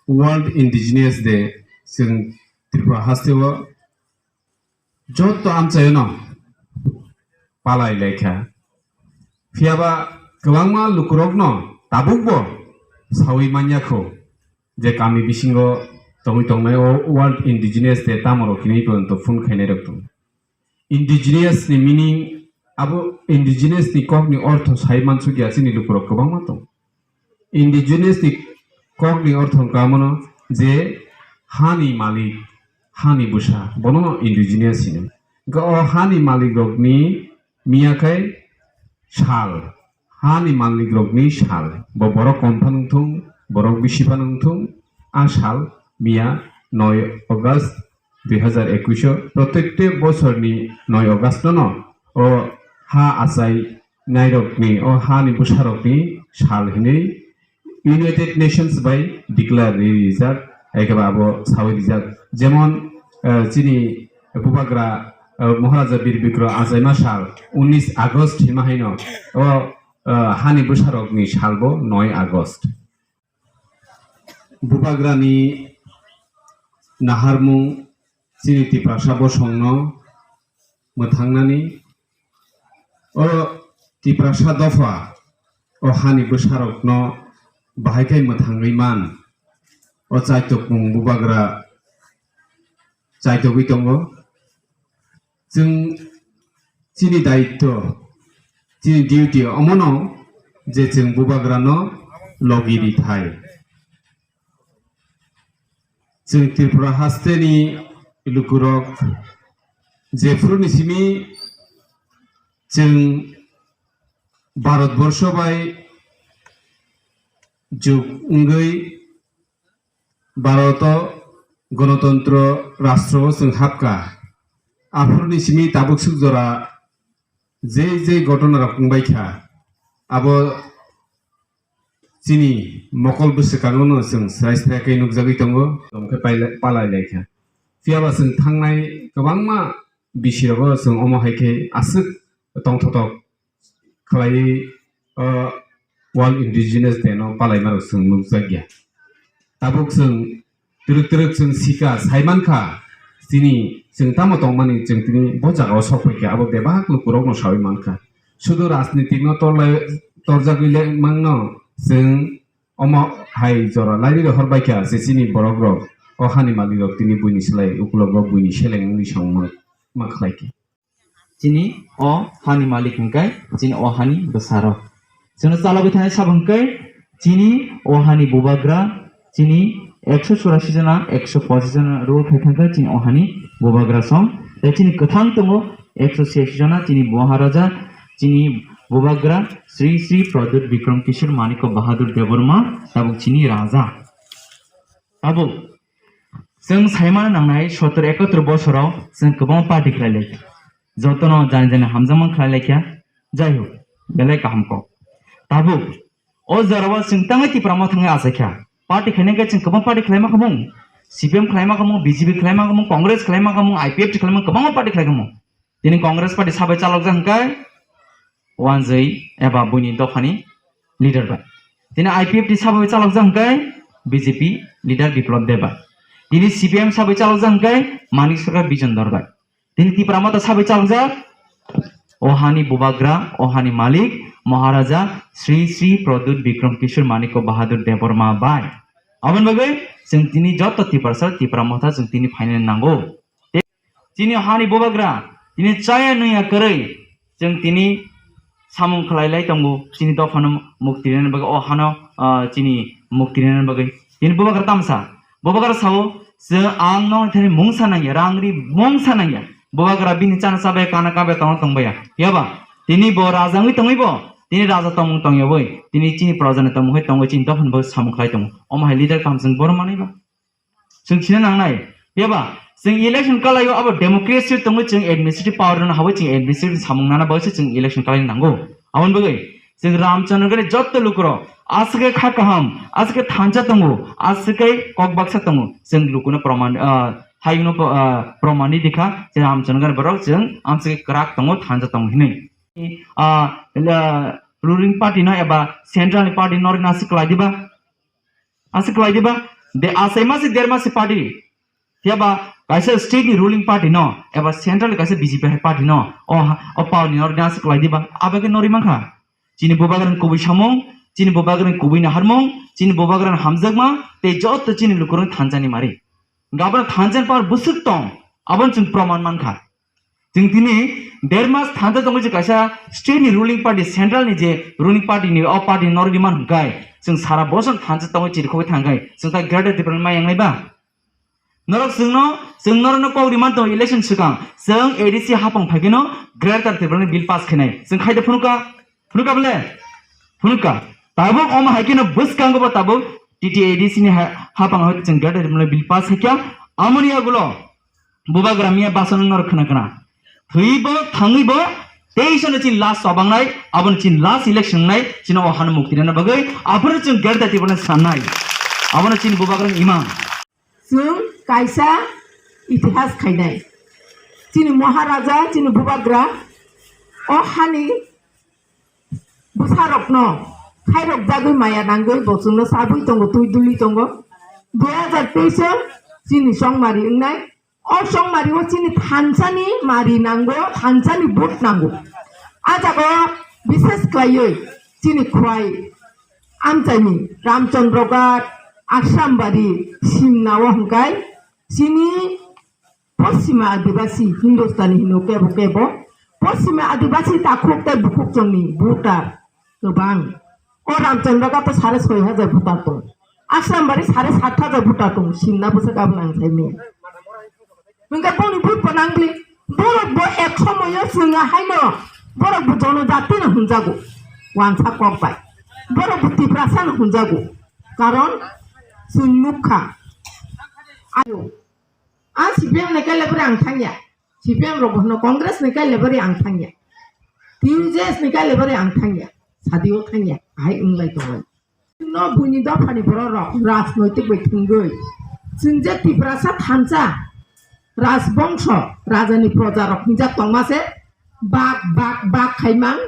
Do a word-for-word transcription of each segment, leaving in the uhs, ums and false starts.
World Indigenous Day chwng Tripura hasteo joto amchaiono palai laikha. Phiyaba kwbangma lukurokno tabukbo saui manya kho je kami bisingo tongwi tongnai o World Indigenous Day tamo rok hinwi bo phone khainai rok tongo. Indigenous ni meaning, abo indigenous ni kok ni ortho sai mansukya chini lukurok kwbangma tong. Indigenous ni kok ni ortho wngkha mono je hani malik, hani bwsa, bono indigenous hino. Hwnkhe o hani malik rok ni miya khai sal, hani malik rok ni sal, bo borok kom phano wngthung, borok bisi phano wngthung, a sal miya noi August dui hazar ekush o protekte bosorni noi August no o ha achai nairokni, o hani bwsarokni sal hinwi United Nations bai declare rijak, hai khe ba abo saui rijak. Jemon, eh, chini bubagra, eh, Maharaja Bir Bikram achaima sal unis August hima haino o, eh, hani bwsarokni salbo noi August. Bubagrani naharmung chini Tiprasa bosongno mwthangnani, o Tiprasa dopha o hani bwsarokno bahai khe mwthangwi man, o chaitokmung bubagra chaitogwi tongo. Chwng chini daityo, chini duty omono je chwng bubagrano logi rithai. Chwng Tripura hasteni lukurok jephuruni simi chwng Bharat borsho bai juk wngwi Bharat o Ganatantro rastro o chwng hapkha. Aphuruni simi tabuk suk jora je je ghotona rok wngbai kha, abo chini mokol bwswkango no chwng srai srai khe nukjagwi tongo. Tongkhe pailai-, palai lai kha. Phiyaba chwng thangnai kwbangma bisi rogo chwng omo hai khe aswk tongthotok khlaiwi, o, World Indigenous Day no palaima rok chwng nukjakya. Tabuk chwng twrwk twrwk chwng sika, sai mankha, chini chwng tamo tongmani chwng tini bo jagao sok phaikha, abo bebak lukurokno saui mankha. Sudu rajnitik no torlai-, torjagwi le mangno chwng omo hai jora lairwi rohor baikha, je chini borok rok, o hani malik rok tini buini slai ukulogo buini seleng wngwi songma ma khlaikha. Chini o hani malik hwnkhe chini o hani bwsarok. Chwngno chalogwi thanai sabo hwnkhe chini o hani bubagra, chini ekso churasi jona, ekso pochis jona rule khai thangkha chini o hani bubagra song. Tei chini kwthang tongo ekso chhiyasi jona chini Maharaja, chini bubagra Sri Sri Pradyut Bikram Kishore Manikya Bahadur Debbarma, tabuk chini raja. Tabuk chwng saimano nangnai sottor ekattor bosoro chwng kwbangma party khlai lai kha. Jotono jani jani hamjakma khlai lai kha. Jai ho, belai kaham kok. Tabuk o jorao chwng tangwi Tipra Motha thangwi achaikha. Party khaina khe chwng kwbang party khlaima khamung. C P M khlaima khamung, B J P khlaima khamung, Congress khlaima khamung, I P F T khlaima kwbangma party khlai khamung. Tini Congress party sabai chalokjak hwnkhe wanjwi eba buini dophani leader bai. Tini I P F T sabai chalokjak hwnkhe B J P leader Biplab Deb bai. Tini C P M sabai chalokjak hwnkhe Manik Sarkar Bijon Dor bai. Tini Tipra Motha sabai chalokjak o hani bubagra, o hani malik, Maharaja Sri Sri Pradyut Bikram Kishore Manikya Bahadur Debbarma bai. Aboni bagwi chwng tini joto Tiprasa, Tipra Motha chwng tini phainani nango. Chini hani bubagra, tini chaya nungya kwrwi, chwng tini samung khlai lai tongo, chini dophano mukti rwna bagwi, o hano, ah, chini mukti rwna bagwi. Tini bubagra tamsa, bubagra sao, chwng ang nokni thani mungsa nangya, rang ri mungsa nangya. Bubagra bini chana chabaya, kana kabaya, tongna tongbaya. Yaba, tini bo raja wngwi tongwi bo, tini raja tongmung tongya bai, tini chini projani tongmung hai tongwi chini dophano bagwi samung khlai tongo. Omo hai leader kaham chwng borom manwi ba. Chwng sina nangnai. Phiya ba, chwng election kalaio abo democracy tongo, chwng administrative power rwna habai chwng administrative samung nana bagwi se chwng election kalaina nango. Aboni bagwi chwng Ramchandra gani jotto lukurok aswk khe kha kaham, aswk khe thansa tongo, aswk khe kok baksa tongo. Chwng lukuno proman, ah, hayungno, ah, proman ni dikha je Ramchandra gani borok chwng amswk khe kwrak tongo, thansa tongo hinwi. Ah, ruling party no eba central ni party no rina aswk kwlai diba? Aswk kwlai diba? De achaima se derma se party. Phiya ba kaisa state ni ruling party no, eba central ni kaisa B J P hai party no, o ha, o power ni norok ni aswk kwlai di ba, abo khe norwi mankha. Chini bubagrani kubui samung, chini bubagrani kubui naharmung, chini bubagrani hamjakma, tei joto chini lukurokni thansa ni mari. Gabra thansa ni power bwswk tong, aboni chwng proman mankha. Chwng tini der mas thansa tongwi je kaisa state ni ruling party, central ni je ruling party ni o party ni norok ni man hwnkhe, chwng sara bosong thansa tongwi chirikhogwi thangkhe, chwng ta Greater Tipraland mai yangnai ba? Norok chwngno, chwng norokno kok rimani tongo election swkang. Chwng A D C hapang phaikheno Greater Tipraland bill pass khainai. Chwng khaide phunukha, phunukha bole? Phunukha. Tabuk omo haikheno bwskango bo tabuk T T A D C ni ha-, hapang hai chwng Greater Tipraland bill pass khaikha. Amoni yagulo bubagra miya basano norok khna khna. Thwibo, thangwibo, teisano chini last chobangnai, abono chini last election nai, chini o hano mukti rina bagwi, abono chwng Greater Tipraland sannai. Abono chini bubagrani imang. Chwng kaisa itihas khainai. Chini Maharaja, chini bubagra, o hani bwsarokno khairokjagwi maya nangwi bo chwngno sabwi tongo, twi duli tongo. Dui hajar teis o chini chongmari wngnai. O chongmari o chini thansani mari nango, thansani vote nango. A jaga o bishes khlaiwi chini khwai amchaini Ramchandroghat, Asrambari, Simna o hwnkhe chini Poschima Adibasi Hindustani hino kebo kebo. Poschima Adibasi takhuk tei bukhuk chongni voter kwbang. O Ramchandroghat o sare soi hajar voter tong. Asrambari sare sat hajar voter tong. Simna bwswk abono ang sai maya. Hwnkhe boni vote bo nangli. Borok bo ek somoyo chwng haino borok bo jonojati no hwnjago. Wansa kok bai. Borok bo Tiprasa no hwnjago. Karon chwng nukha. Ayo. A C P M ni kailabari ang thangya. C P M rok bono Congress ni kailabari ang thangya. T U J S ni kailabari ang thangya. Sadio thangya. Hai wnglai tongo. No buini dophani borok rok rajnoitik bai thwngwi. Chwng je Tiprasa thansa, rajbongso, rajani proja rok hinjak tongma se bak, bak, bak khaimang,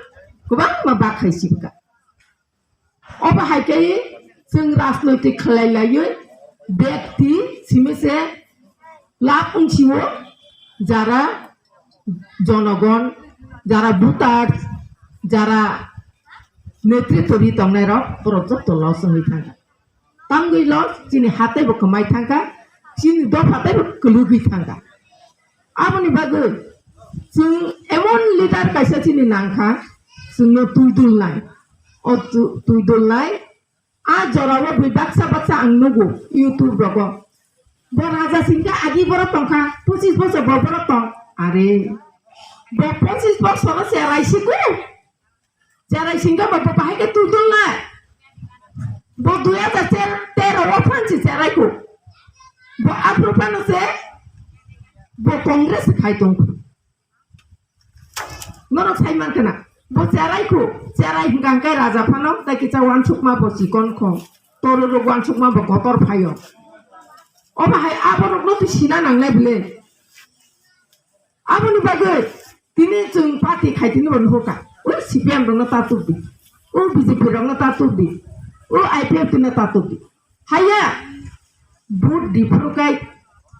kwbangma bak khai sibka. Obo hai khe chwng rajnoitik khlai laiwi bekti simi se lab wng sio, jara jonogon, jara voters, jara netritw ri tongnai rok borok joto loss wngwi thangkha. Tamgwi loss chini ha teibo kwmai thangkha, chini dopha teibo kwlwgwi thangkha. Aboni bagwi chwng emon leader kaisa chini nangkha, chwngno twi dulnai. O tu-, twi dulnai, a jorao bui baksa baksa ang nugo YouTube rogo. Bo raja singkha agi borok tongkha, pochis bosor bo borok tong. Are, bo pochis bosor se raisiko. Cherai singkha bo, bo bahai khe twi dulnai. Bo dui hajar tero o phan se cherai kho. Bo aphuru phano se bo Congress khai tong kho. Norok sai man khna. Bo cherai kho, cherai hwnkha hwnkhe raja phano tai kisa wansukma bo chikon kho. Tororok wansukma bo kotor phaio. Omo hai aborokno twi sina nangnai bwle. Aboni bagwi tini chwng party khaitini bo nuhurkha. O C P M rokno tatuk di. O B J P rokno tatuk di. O I P F T no tatuk di. Haya. Vote di phuru kai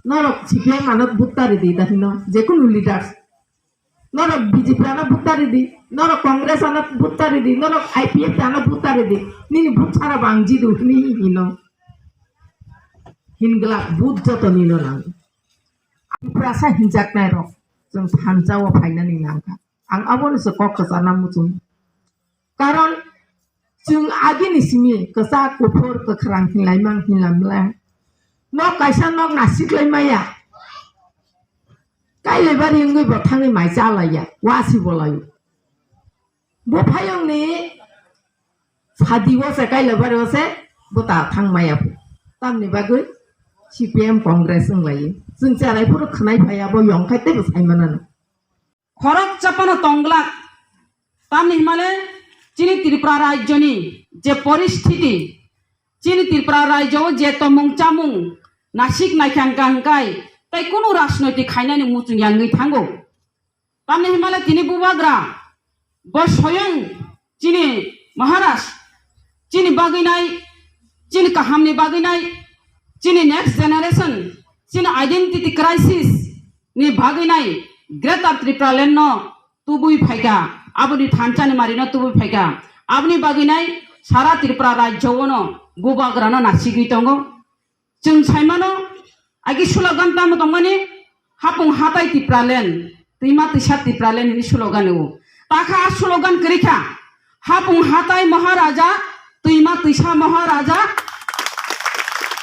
norok C P M ano vote tari di da hino. Jekunu leaders. Norok B J P ano vote tari di. Norok Congress ano vote tari di. Norok I P F T ano vote tari di. Nini vote sara bang jidu hini hino. Hinglak vote joto nino nang. Tiprasa hinjaknai rok chwng thansa o phainani nangkha. Ang abono se kok kwchana muchung. Karon chwng agini simi kwchak kuphur kwkhrang hinlaimang hinlamla. Nok kaisa nok nasiklaimaya. Kailabari wngwi bo thangwi mai chalaiya, wasi bolaio. Bo phayungni sadi o se kailabari o se bo ta thang maya phu. Tamni bagwi C P M Congress wnglaio. Chwng cherai phuru khwnai phaiya bo yong khai teibo sai manano. Khorok chapano tongglak. Tamni himale chini Tripura rajyoni je poristhiti, chini Tripura rajyo je tomung chamung nasik naikha hwnkha hwnkhe tei kunu rajnoitik khainani muchung yangwi thango. Tamni himale tini bubagra bo soyong chini Maharaj chini bagwi nai, chini kahamni bagwi nai, Generation chini identity crisis ni bagwi nai Greater Tripura Land no tubui phaika, aboni thansa ni mari no tubui phaika, aboni bagwi nai sara Tripura rajyo no bubagra no nasigwi tongo. Chwng saimano, agi slogan tamo tongmani, hapung hatai Tripura Land, twima twisa Tripura Land hini slogan o. Takha a slogan kwrwi kha, hapung hatai Maharaja, twima twisa Maharaja,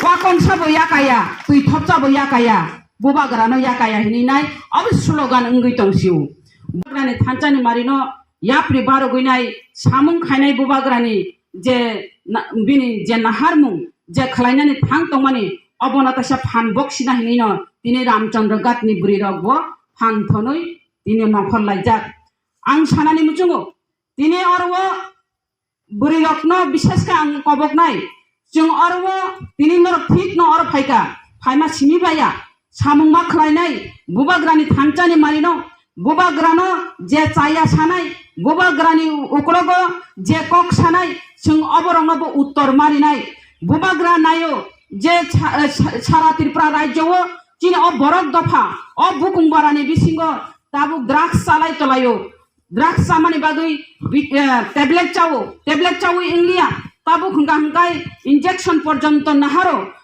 wakongsa bo yakaya, twi thopsa bo yakaya, bubagra no yakaya hini nai, abo slogan wngwi tong sio. Bubagrani thansa ni mari no yapri barogwi nai, samung khainai bubagrani je na-, bini je naharmung je khlainani thang tongmani, obono kaisa phan boksina hinwi no tini Ramchandra Ghat ni bwrwi rok bo phan thonwi tini nokhor laijak. Ang sanani muchungo tini oro o bwrwi rok no bishesh khe ang koboknai, chwng oro o tini norok thik no oro phaika, phaima simi baya, samung ma khlainai, bubagrani thansa ni mari no, bubagrano je chaya sanai, bubagrani uklogo je kok sanai, chwng oborokno bo uttor marinai. Bubagra naio je sa-, sa-, sara Tripura rajyo o chini o borok dopha, o bukung barani bisingo tabuk drugs chalai tolaio. Drugs chamani bagwi bi-, eh, tablet chawo, tablet chawi wngliya, tabuk hwnkha hwnkhe injection porjonto naharo.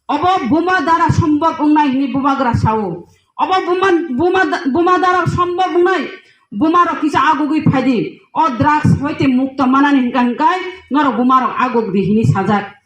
Obo buma dara sombhob wngnai hwnwi bubagra sao. Obo buma, buma, buma dara sombhob wngnai, buma rok kisa agugwi phaidi. O drugs hoite mukto manani hwnkha hwnkhe norok buma rok agugdi hwnwi sajak.